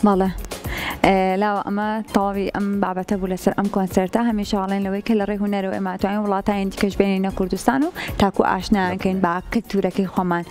بەڵێ لاوە ئەمە تەواوی ئەم بابەتە بوو لەسەر ئەم کۆنسێرتە هەمیشە ئەڵێن لەوەی کە لە ڕێی هونەرەوە ئێمە ئەتوانین وڵاتانی دیکەش بێنینە کوردستان و تاکو ئاشنایان کەین بە کلتورەکەی خۆمان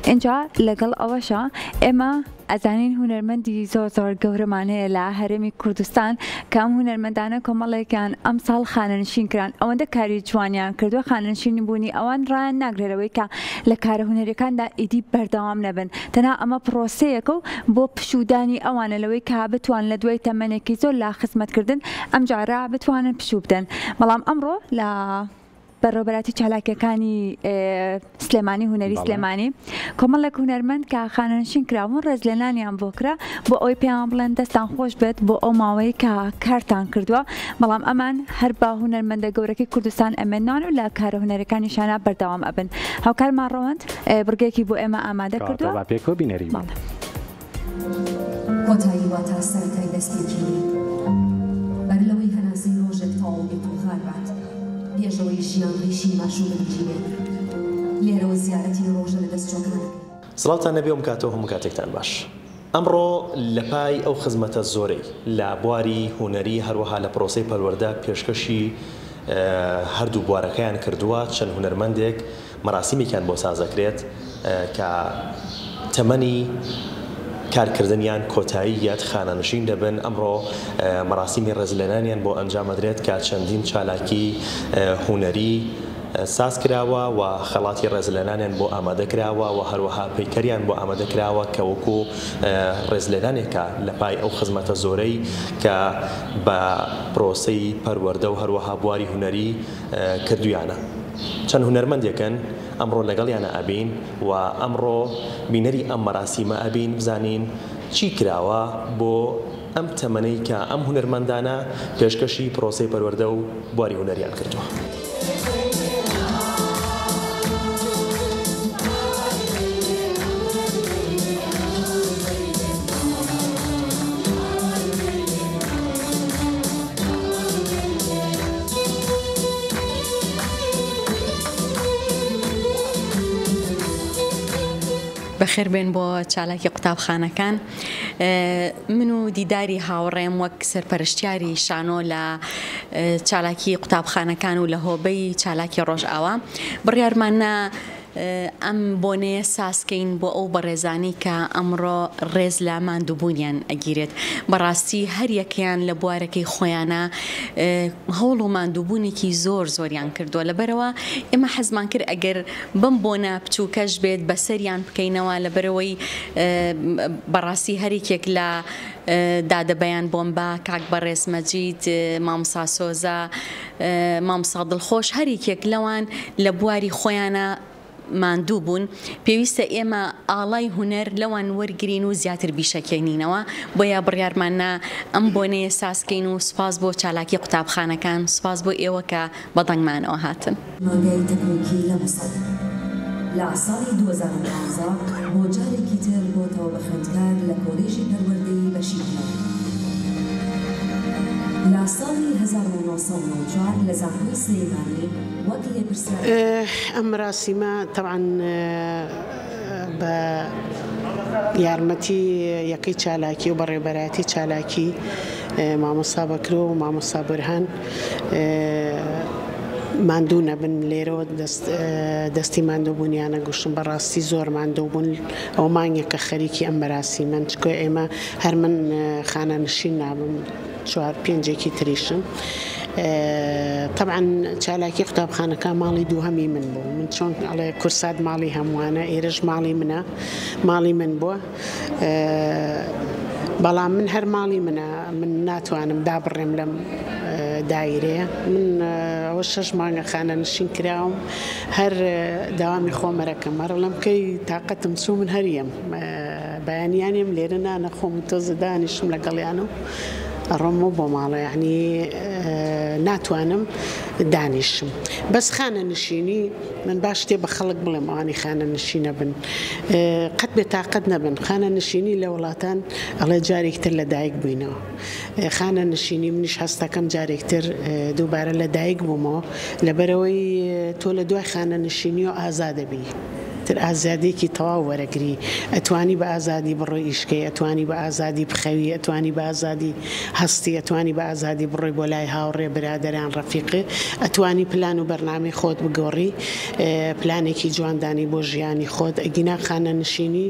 ئینجا لەگەڵ ئەوەشا ئێمە ئەزانین هونەرمەندی زۆر زۆر گەورەمان هەیە لە هەرێمی کوردستان کە ئەم هونەرمەندانە کۆمەڵێکیان ئەمساڵ خانەنشین کران ئەوەندە کاری جوانیان کردووە خانەنشین بوونی ئەوان ڕایان ناگرێت لەوەی کە لە کارە هونەریەکاندا ئیدی بەردەوام نەبن تەنها ئەمە پرۆسەیەکە و بۆ پشوودانی ئەوانە لەوەی کە بتوان لە دوای تەمەنێکی زۆر لە خزمەتکردن ئەمجارە بتوانن پشوو بدەن بەڵام ئەمڕۆ لە بەڕێوەبەرایەتی چالاکیەکانی سلێمانی هونەری سلێمانی کۆمەڵێک هونەرمەند کە خانەنشین کراون ڕێزلێنانیان بۆ کرا بۆ ئەوەی پێیان بڵێن دەستان خۆش بێت بۆ ئەو ماوەیە کە کارتان کردووە بەڵام ئەمان هەر بە هونەرمەندە گەورەکەی کوردستان ئەمێنان و لە کارە هونەرەکانیشانا بەردەوام ئەبن هاوکارمان ڕەوەند بڕگەیەکی بۆ ئێمە ئامادە کردووە. با پێکەوە بینەری بین. کۆتایی واتا سەرەتای دەستپێکی نوێ. بەر لەوەی هەناسەی ڕۆژێک تەواو بێت و غار بات، پێش ئەوەی ژیان ڕیشی ماژوو بنجینێت، لێرەوە زیارەتی ڕۆژە لەدەستچووەکان ئەکەین. سڵاوتان لێبێ ئەم کاتەو هەموو کاتێکتان باش. ئەمڕۆ لە پای ئەو خزمەتە زۆرەی لە بواری هونەری هەروەها لە پرۆسەی پەروەردە پێشکەشی هەردوو بوارەکەیان کردووە چەند هونەرمەندێک مەراسیمێکیان بۆ سازدەکرێت کە تەمەنی کارکردنیان کۆتایی یەت خانەنشین دەبن، ئەمڕۆ مەراسیمی ڕێزلێنانیان بۆ ئەنجامەدرێت کە چەندین چالاکی هونەری سازکراوە و خەڵاتی ڕێزلێنانیان بۆ ئامادەکراوە و هەروەها پەیکەریان بۆ ئامادەکراوە کە وەکو ڕێزلێنانێکە لە پای ئەو خزمەتە زۆرەی کە بە پرۆسەی پەروەردە و هەروەها بواری هونەری کردویانە. چەند هونەرمەندێکن ئەمڕۆ لەگەڵیانا ئەبین و ئەمڕۆ بینەری ئەم مەراسیمە ئەبین بزانین چی کراوە بۆ ئەم تەمەنەی کە ئەم هونەرمەندانە پێشکەشی پرۆسەی پەروەردە و بواری هونەریان کردووە. بەخێربێن بۆ چالاکی قوتابخانەکان. من و دیداری هاوڕێم وەک سەرپەرشتیاری شانۆ لە چالاکی قوتابخانەکان و لە هۆبەی چالاکی ڕۆژئاوا بڕیارمان نا ئەم بۆنەیە سازکەین بۆ ئەو بەڕێزانەی کە ئەمڕۆ ڕێز لە ماندووبوونیان ئەگیرێت. بەڕاستی هەریەکەیان لە بوارەکەی خۆیانا هەوڵ و ماندووبوونێکی زۆر زۆریان کردووە. لەبەرئەوە ئێمە حەزمان کرد ئەگەر بەم بۆنە بچووکەش بێت بەسەریان بکەینەوە لەبەرئەوەی بەڕاستی هەریەکێک لە دادە بەیان بۆمبا، کاک بەڕێز مەجید، مامۆستا سۆزە، مامۆستا دڵخۆش هەریەکێک لەوان لە بواری خۆیانا ماندوو بوون، پێویستە ئێمە ئاڵای هونەر لەوان وەرگرین و زیاتر بیشەکێنینەوە، بۆیە بڕیارمان نا ئەم بۆنەیە سازکەین و سوپاس بۆ چالاکی قوتابخانەکان، سوپاس بۆ ئێوە کە بە دەنگمانەوە هاتن. پەیمانگای تەکنیکی لە موسڵ لە ساڵی 2015 بۆ جارێکی تر بۆتەوە بە خوێندکار لە کۆلێژی پەروەردەیی بەشی هونەر. لە ساڵی 1994 لە زانکۆی سلێمانی وەک لێپرسراوی. ئەم مەراسیمە تەبعەن بە یارمەتی یەکەی چالاکی و بەڕێوەبەرایەتی چالاکی مامۆستا بەکرۆ و مامۆستا بورهان ماندوو نەبن لێرەوە دەستی ماندووبوونیانە گوشم بەڕاستی زۆر ماندوو بوون ئەو مانگێکە خەریکی ئەم مەراسیمەن چکۆ ئێمە هەر من خانەنشین نابم چوار پێنجێکی تریشم تەبعەن چالاکی قوتابخانەکە ماڵی دووهەمی من بوو من چۆن ئەڵێ کورسات ماڵی هەمووانە ئێرەش ماڵی منە ماڵی من بووە بەڵام من هەر ماڵی منە من ناتوانم دابڕێم لەم دایرەیە من ئەوە شەش مانگە خانەنشین کراوم هەر داوامی خۆمەرەکەم هەرڵم کەی تاقەتم چوو من هەریەم بەیانیانیم لێرە نانە خۆم تۆزە دانیشم لەگەڵیان و ئەڕۆمەوە بۆ ماڵە یعنی ناتوانم دانیشم بەس خانە نشینی من با شتێ بە خەڵک بڵێم ئەوانی خانە نشینە بن قەت بێ تاقەت نەبن خانە نشینی لە وڵاتان ئەڵێ جارێک تر لە دایک بووینەوە خانە نشینی منیش هەستەکەم جارێک تر دووبارە لە دایک بوومەوە لەبەرەوەی تۆ لە دوای خانە نشینیەوە ئازادەبی. تر ئازادیەکی تەواو وەرەگری ئەتوانی بە ئازادی بڕۆی ئیشکەی ئەتوانی بە ئازادی بخەوی ئەتوانی بە ئازادی هەستی ئەتوانی بە ئازادی بڕۆی بۆ لای هاوڕێ برادەران ڕەفیق ئەتوانی پلان و بەرنامەی خۆت بگۆڕی پلانێکی جوان دانی بۆ ژیانی خۆت ئەگینا خانەنشینی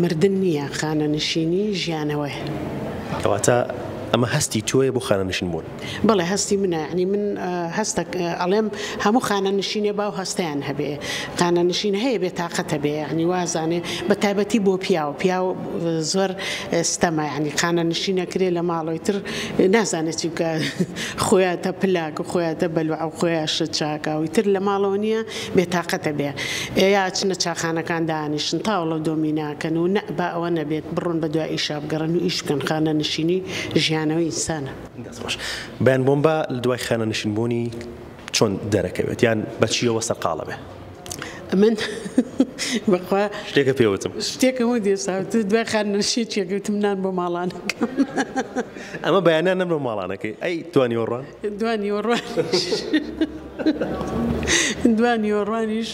مردن نییە خانەنشینی ژیانەوەیە. کەواتە ئەمە هەستی تۆیە بۆ خانەنشین بوون؟ بەڵێ هەستی منە یانی من هەستە ئەڵێم هەموو خانەنشینێ باو هەستیان هەبێ خانەنشین هەیە بێ تاقەتە بێ یانی وازانێ بە تایبەتی بۆ پیاو پیاو زۆر ستەمە یانی خانەنشینە کرێ لە ماڵەوەی تر نازانێت چی بکە خۆیاتە پلاک و خۆیاتە بەلوعە و خۆیا شت چاکە و تر لە ماڵەوە نییە بێ تاقەتە بێ یا چنە چاخانەکان دانیشن تاوڵە و دۆمیناکەن و نە با ئەوە نەبێت بڕۆن بە دوای ئیشا بگەڕن و ئیش بکەن خانەنشینی ژیانەوەی ئینسانە. دەست خۆش. بەیان بۆمبا لە دوای خانەنشین بوونی چۆن دەرەکەوێت یان بە چیەوە سەرقاڵە بێ؟ من بەخوا شتێکە پێ وتم. شتێکم وت ئێستا وتت دوای خانەنشین چیەکەی وتم نان بۆ ماڵانەکەم. ئەمە بەیانیان نان بۆ ماڵانەکەی ئەی دوانیوەڕوان؟ دوانیوەڕوانیش دوانیوەڕوانیش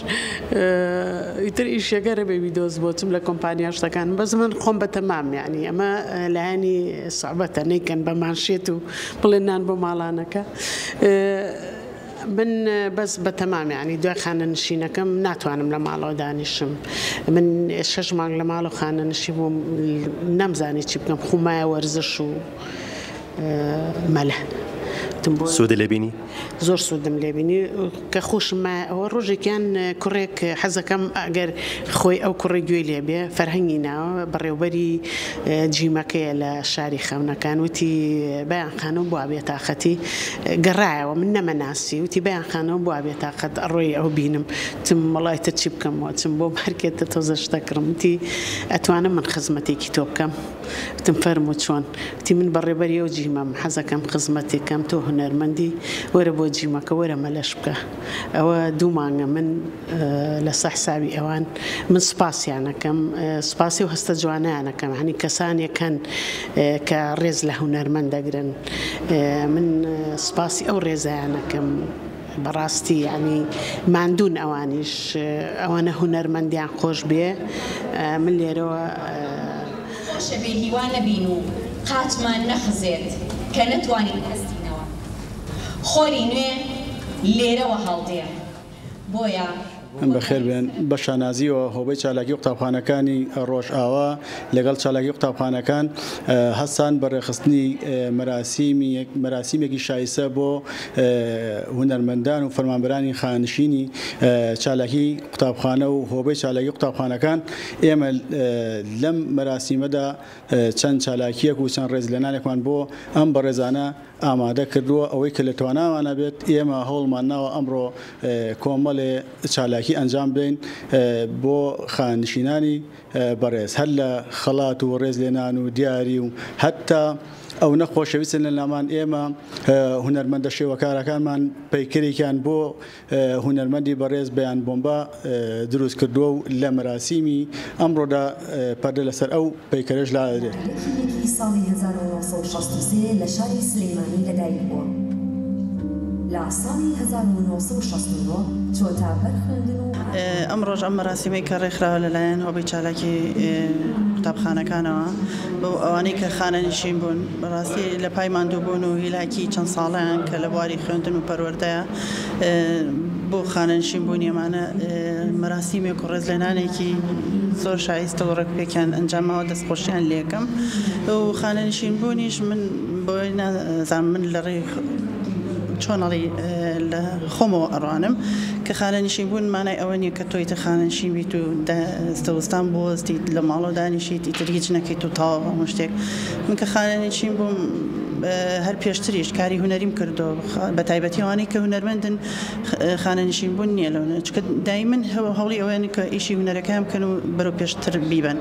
ئیتر ئیشەکە رەبێ بیدۆز بۆ چم لە کۆمپانیا شتەکان بەس من خۆم بەتەمام یانی ئەمە لایەنی سوعبەتە نەیکەن بە مانشێت و بڵێن نان بۆ ماڵانەکە من بەس بەتەمام یانی دوای خانەنشینەکەم ناتوانم لە ماڵەوە دانیشم من شەش مانگ لە ماڵەوە خانەنشین بووم نەمزانی چی بکەم خومایە وەرزش و مەلە سوودت لێ بینی؟ زۆر سوودم لێ بینی کە خۆشم مایە ئەوە ڕۆژێکیان کوڕێک حەزەکەم ئەگەر خۆی ئەو کوڕی گوێی لێ بێ فەرهەنگی ناوە بەڕێوبەری جیمەکەیە لە شاری خەونەکان وتی بەیان خانم بوا بێتاقەتی گەڕایەوە من نەمەناسی وتی بەیان خانم بوا بێتاقەت ئەڕۆی ئەو بینم تم وەڵای تر چی بکەمەوە چم بۆ مارکێتە تۆزە شتە کڕم وتی ئەتوانم من خزمەتێکی تۆ بکەم وتم فەرموو چۆن؟ وتی من بەڕێوبەری ئەو جیمەم، حەزەکەم خزمەتێک کەم، تۆ هونەرمەندی، وەرە بۆ جیمەکە، وەرە مەلەش بکە. ئەوە دوو مانگە من لەسەر حسابی ئەوان، من سوپاسیان ئەکەم، سوپاسی ئەو هەستە جوانەیان ئەکەم، یانی کەسانێک هەن کە ڕێز لە هونەرمەند دەگرن، من سوپاسی ئەو ڕێزەیان ئەکەم. بەڕاستی یانی ماندوون ئەوانیش ئەوەنە هونەرمەندیان خۆش بێ من لێرەوە. خۆشە بێ هیوا نەبین و قاچمان نەخزێت کە نەتوانین هەستینەوە. خۆری نوێ لێرەوە هەڵدێ بۆیە. بەخێربێن. بە شانازییەوە هۆبەی چالاکی قوتابخانەکانی ڕۆژئاوا لەگەڵ چالاکی قوتابخانەکان هەستان بە ڕێکخستنی مەراسیمێکی شایستە بۆ هونەرمەندان و فەرمانبەرانی خانەنشینی چالاکی قوتابخانە و هۆبەی چالاکی قوتابخانەکان. ئێمە لەم مەراسیمەدا چەند چالاکییەک و چەند ڕێزلێنانێکمان بۆ ئەم بەڕێزانە ئامادە کردووە، ئەوەی کە لە توانامانا بێت ئێمە هەوڵمان ناوە ئەمڕۆ کۆمەڵێ چالاکی ئەنجام بدەین بۆ خانەنشینانی بەڕێز هەر لە خەڵات و ڕێزلێنان و دیاری و هەتا ئەونە خۆشەویستن لە لامان ئێمە هونەرمەندە شێوەکارەکانمان پەیکەرێکیان بۆ هونەرمەندی بەڕێز بەیان بۆمبا دروست کردووە و لە مەراسیمی ئەمڕۆدا پەردە لەسەر ئەو پەیکەرەش لادەدرێت. لە یەکی یەکی ساڵی 1963 لە شاری سلەیمانی لەدایک بووە. لە ساڵی 1969 چۆتە بەر خوێندن و. ئەمڕۆش ئەم مەراسیمەی کە ڕێکخراوە لەلایەن هۆبەی چالاکی قوتابخانەکانەوە بۆ ئەوانەی کە خانەنشین بوون، بەڕاستی لە پای ماندووبوون و هیلاکی چەند ساڵەیان کە لە بواری خوێندن و پەروەردەیە بۆ خانەنشین بوونی ئەمانە مەراسیمێک و ڕێزلێنانێکی زۆر شایستە و ڕێکوپێکیان ئەنجاماوە دەستخۆشیان لێکەم و خانەنشین بوونیش من بۆی نازانم من لە ڕێی چۆن ئەڵێی لە خۆمەوە ئەڕوانم کە خانەنشین بوون مانای ئەوە نییە کە تۆ ئیتر خانەنشین بیت و دەستەوەستان بوەستیت لە ماڵەوە دانیشیت ئیتر هیچ نەکەیت و تەواو هەموو شتێک من کە خانەنشین بووم هەر پێشتریش کاری هونەریم کردووە بە تایبەتی ئەوانەی کە هونەرمەندن خانەنشین بوون نییە لەو چونکە دایمن هەوڵی ئەوەیان کە ئیشی هونەرەکەیان بکەن و بەرەو پێشتر بیبەن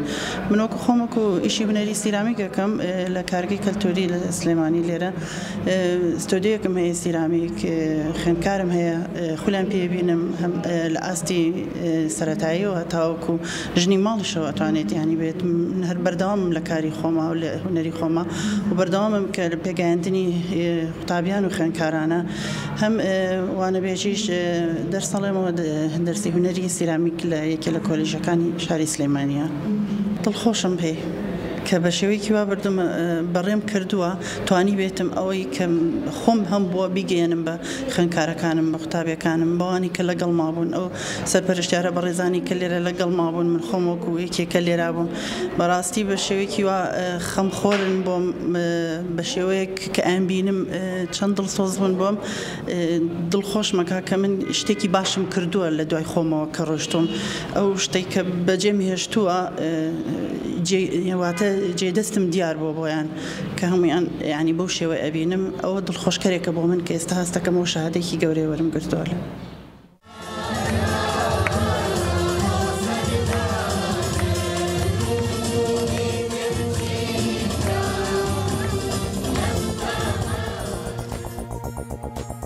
من وەکو خۆم وەکو ئیشی هونەری سیرامیک ئەکەم لە کارگەی کەلتوری لە سلێمانی لێرە ستۆدیۆیەکم هەیە سیرامیک. سیرامیک خوێندکارم هەیە خولیان پێ بینم هەم لە ئاستی سەرەتاییەوە تاوەکو ژنی ماڵیشەوە ئەتوانێت یانی بێت. من هەر بەردەوامم لە کاری خۆما و لە هونەری خۆما و بەردەوامم کە لە پێگەیاندنی قوتابیان و خوێندکارانە هەم وانەبێژیش دەرس ئەڵێمەوە دەرسی هونەری سیرامیک لە یەکێ لە کۆلیژەکانی شاری سلێمانیە. دڵخۆشم پێی کە بە شێوەیەکی وا بردومە بەڕێم کردووە توانیبێتم ئەوەی کە خۆم هەم بووە بیگەیەنم بە خوێندکارەکانم بە قوتابیەکانم بەوانی کە لەگەڵما بوون ئەو سەرپەرشتیارە بەڕێزانی کە لێرە لەگەڵما بوون من خۆم وەکو یەکێک کە لێرا بووم بەڕاستی بە شێوەیەکی وا خەمخۆرن بۆم بە شێوەیەک کە ئەیانبینم چەند دڵسۆز بوون بۆم دڵخۆشمەکا کە من شتێکی باشم کردووە لە دوای خۆمەوە کە ڕۆشتوم ئەو شتێک کە بەجێم هێشتووە واتە جێ دەستم دیار بووە بۆیان کە هەمویان ینی بەو شێوە ئەبینم ئەوە دڵخۆشکەرێکە بۆ من کە ئێستا هەستەکەمەوە شەهادێکی گەورەی وەرم گرتووە لە.